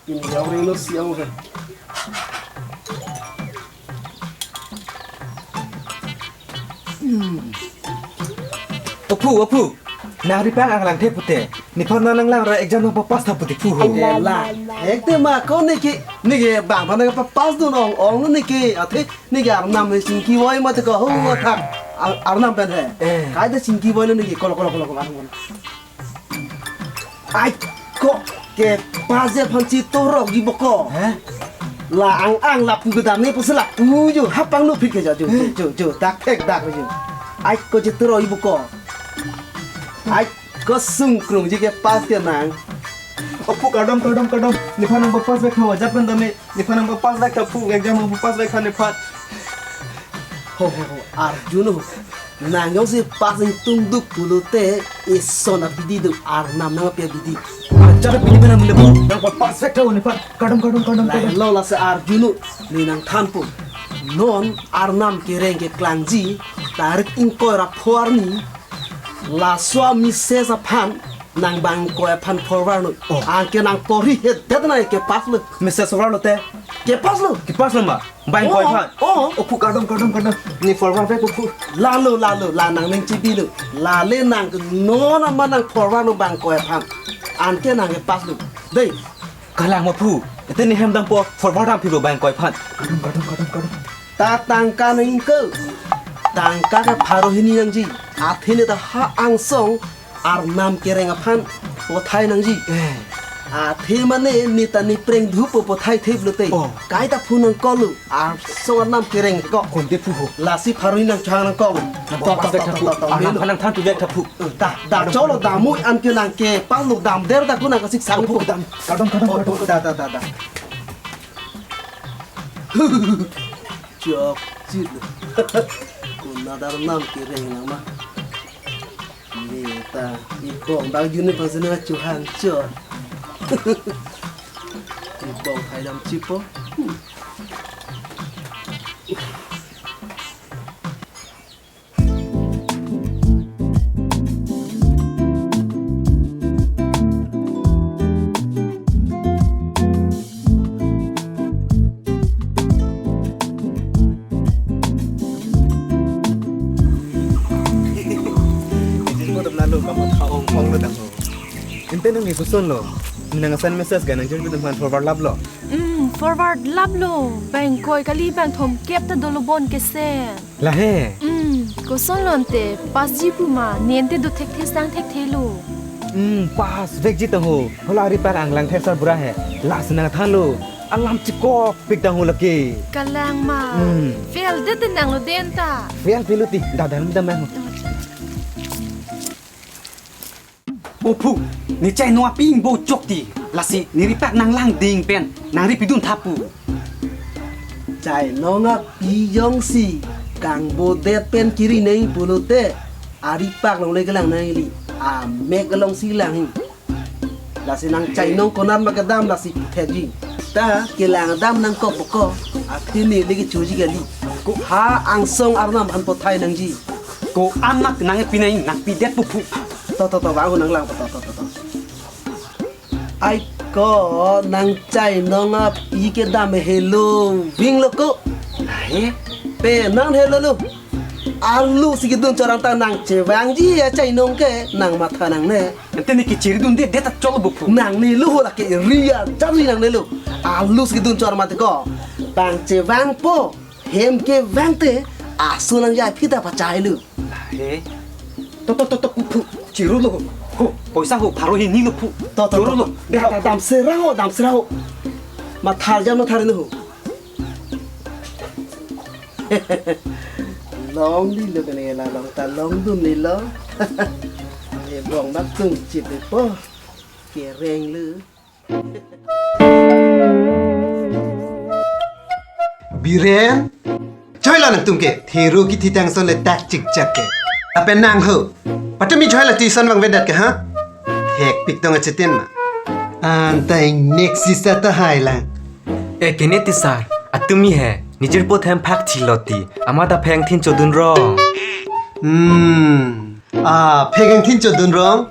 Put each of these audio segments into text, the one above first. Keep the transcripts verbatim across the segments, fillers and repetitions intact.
Ini orang lo siang kan. Aphu, aphu. Nang ripak anglang the pute. Nephan nang nanglang ra exam nangpapass tha pute phu ho. Ela. Ekte ma ko neke, neke bang phan nangpapass dun ong ong neke. Athe neke arnam ne chingki voi mate ko ho thak. Ar-, arnam pen he. Eh. Kaita chingki voi neke kolo kolo kolo kolo. Ai ko kepass aphan chetorokji boko. He? La ang ang lapu kedam ne pusi lapu jo. Hapang no phik ke jo jo jo jo jo. Dak thek dak jo. Ai ko chetorokji boko. Ai ko sungkrungji kepass ke nang. Aphu kardom kardom kardom. Nephan nangpapass vek tha ajat pen tame. Nephan nangpapass vek tha phu, exam nangpapass vek tha nephan. Ho ho ho, arjuno. Nang jongsi pass ingtung duk pulote, ison abidi duk, arnam nangpi abidi. Ajat abidi pen nang mele phu, nangpapass vek tha nephan. Kardom kardom kardom Lai kardom. Lo lasi arjuno, ne nangthanpo. Non arnam kereng keklangji, tarik ingkoi ra pho arni, laso a-message aphan nang bang ingkoi aphan forward noi. Oh. Anke nang porhi hedet nang kepass lo. Message forward lo te? Kepass lo. Kepass lo ma? Bang ingkoi aphan. Oh, oh. Aphu kardom kardom kardom. Ne forward vek aphu. Lalo lalo la nang neng chibi lo. Lale nang non ama nang forward lo bang ingkoi aphan. Anke nang kepass lo. Dei. Kalang ma phu. Ete ne hem dampo forward dam phi lo bang ingkoi aphan. Kardom kardom kardom kardom. Ta tangka nangko. Tangka ke pharo hini nangji. Athe ne ta ha angsong arnam kereng aphan pothai nangji. Eh. Athe mane ne ta ne preng dhupo pothai thep lote. Oh. Kaita phu nangkok lo. Angsong arnam kereng ko. Konde phu ho. Lasi pharo hini nang chang nangkok lo. Nang to, to, pass to, vek to, tha phu. To, to, to, to, Nang melo. Phan nang than tu vek tha phu. Da, da, cholo, da, mui an ke nang kepass lo, dam der da ko nang kasik sang Aphu phu. Kedam. Kardom kardom kardom. Da, da, da, da. Chok chit. Konat arnam kereng nang ma. Ne ta, ibong bang juni pang sene chuhang chot. Ibong hai dam chipo. Jin po dam lalu kamu thaong ong lo dam. Ente nang ikuson lo. Nang asan message ga nang jin po dam forward lap lo. Hmm, forward lap lo. Bang ingkoi kali bang thomkep ta dolo bon kesen. Lahe. Hmm, koson lo ante, pass ji pu ma, ne ante do thekthe sang thekthe lo. Hmm, pass vekji tang ho. Hala ripak anglang thek sarbura he. Lasi nang than lo. Alam chikokpik tang ho lake. Kalang ma. Hmm. Fail det te nang lo den ta. Fail fail lo ti. Da da da ma. O phu, ne chainong api ingbo chok ti, lasi ne ripak nang lang ding pen, nang ri pidun tha pu. Chainong api jongsi kangbo det pen kiri nang pulote, aripak longle kelang nangli, amek alongsi lang hi. Lasi nang chainong konat ma kedam lasi pithekji. Ta kelang dam nangkok boko, athe ne legi choji kali. Ko ha angsong arnam aphan pothai nangji. Ko anak nang pi nang nang pidet pu phu. To to to bang nang lang to to to to. Ai ko nang chainong api kedam helo ving lo ko. Lahe. Pe nang helo lo. Alu si kedun chorang ta nang chevangji achainong ke nang matha nangne. Ante ne kechiri dunde det ta cholo pu phu. Nangne lo ho lake ria charli nangne lo. Alu si kedun chor mate ko. Bang chevangpo. Hem kevang te aso nang jai phita pachai lo. He. To to to to pu phu. Chiro lo ho. Ho, poisa ho pharo hini lo phu. To to Chiro to. Lo. Da, da, dam serang ho, dam serang ho. Mathar jam mathar lo ho. Longdilo kene la long ta longdunlo. Ebong bak tung chip po. Kereng lo. Biren, choi lo nangtum ke, thero kithitang son le tak chikchak ke. Apen nang ho, patumi choi lo tuition vangvedet ke ha? Thekpik tong achetin ma. Antai next sisa ta hai lang. E kene ti sar, atumi he, nijir po them phak thilo ti, amat apheng thin chodun rong. Hmm. Ah, phegeng thin chodun rong.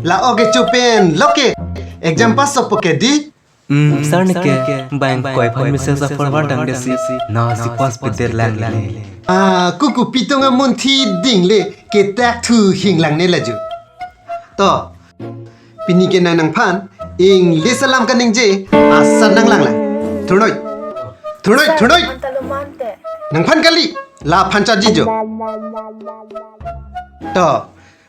La oke chupen, loke. Exam pass sopo ke di. Hmm, sir ne ke bang koi phan message a forward dang desi. Na si pass pedet lang le. Ah, kuku pitung amun thi ding le, ketak thu hing lang ne laju. To, pini ke nang nangphan English alam kaningje asat nang lang lang. Thurnoi. Thurnoi, sir, thurnoi. Anta lo mante. Nangphan kali, la phan charji jo. To,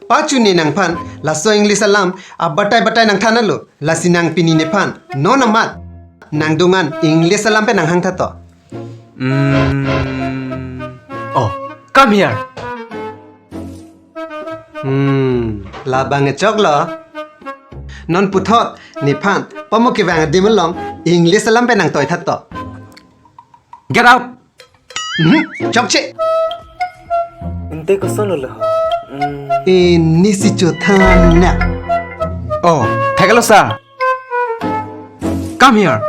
pachu ne nangphan laso English alam abatai batai nangthanlo. Lasi nang pini nephan non amat nangdungan English alam pen nanghang tha to. Hmm. Oh, come here. Hmm, labang e choklo. Non puthot nephan pamuk kevang adim along English alam pen nangtoi tha to. Get out. Mhm, chokche. Ante koson lo? Hmm. Ini si chothan na. Oh, theklo sir. Come here.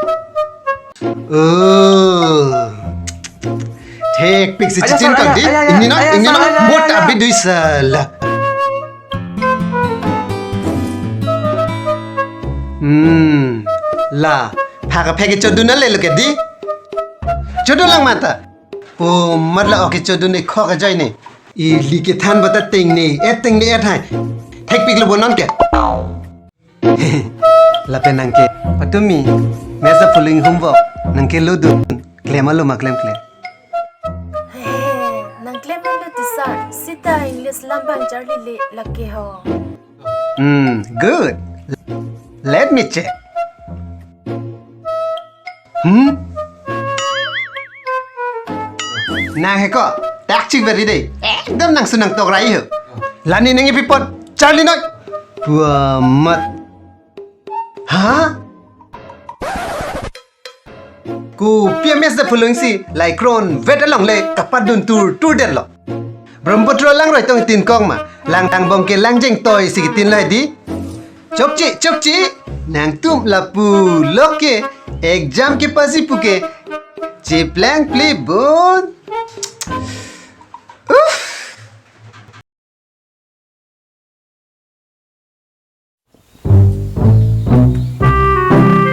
Oh. Thekpik si chitin kan di. Ini na, ini na. Mot abi dui sala. Hmm. La, phak aphek ke chodun ale lo ke di. Chodun lang mata. Po mat la oke chodun ne khok ajoine. Ili kethan bata tengne, et tengne et hai. Thekpik lo bo non ke. Lapen nang ke patumi mesa pulling homework nang ke lodun. Klem alo ma klemklem. He, nang klem lo teacher. Sita English alam bang charli le lake ho. Hmm, good. Let me check. Hmm? Nang he ko, takchik beri dei. Ekdam nang sunang tok rai ho. Lani nang ipi pot, charli noi. Pu amat. Ha? Kopi a mesa pulung si, lai kron vet along le, kapadun tur tur det lo. Brahmaputra langroi tong tin kong ma, lang tang bong ke lang jeng toi si kitin lai di. Chokche, chokche, nangtum lapu lo ke, exam ke pasi pu ke, cheplang ple bon. Uff.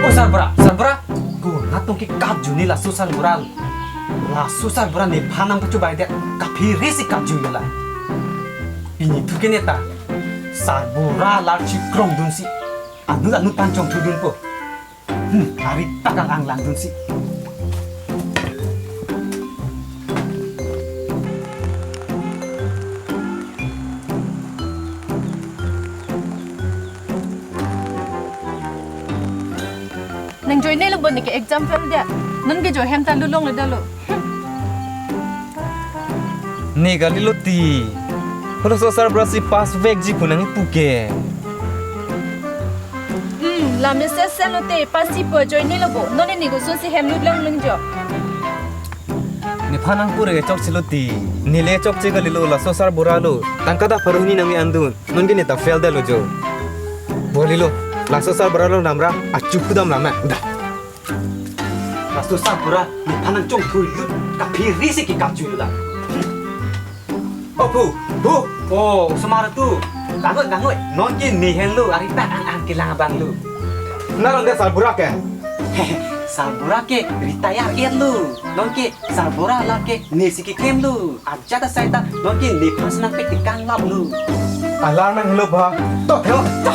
O sarbura, sarbura, ko natong ke kapju ni laso sarbura. Laso sarbura nephan nangpachubai det, kaphere si kapju yola. Pini thu ke neta, sarbura lar chikrong dunsi, anut anut panchong thu dunpo. Hmm, ari takal ang lang dunsi. Nang joine lo bo ne ke exam fail dia. Non ke jo hem ta lulong le dalo. Ne kali lo ti. Holo so sarbura si pass vekji pu nang ipu ke. Hmm, la message send lo te pasi po joine lo bo. Non ne ko sun si hem lut lang lung jo. Nephan nangpure chokche lo ti. Ne le chokche kali lo laso sarbura lo. Tangka dak pharo hini nang andun. Non ke neta fail det lo jo. Boli lo. Laso sarbura lo namra achu khudam lama. Da. Laso sarbura nephan nangchongthui lut, kaphere si ke kapju lut la. O pu, pu. O, osomar atum. Dangoi, dangoi. Non ke ne henlo, ari tak ang ang kelang abang lo. Naran de sarbura ke? Sarbura ke retire et lo. Non ke sarbura la ke ne si keklem lo. Ajat asai ta non ke nephan si nangpek tekang lap lo. Alang nang helo ba. To, to, to.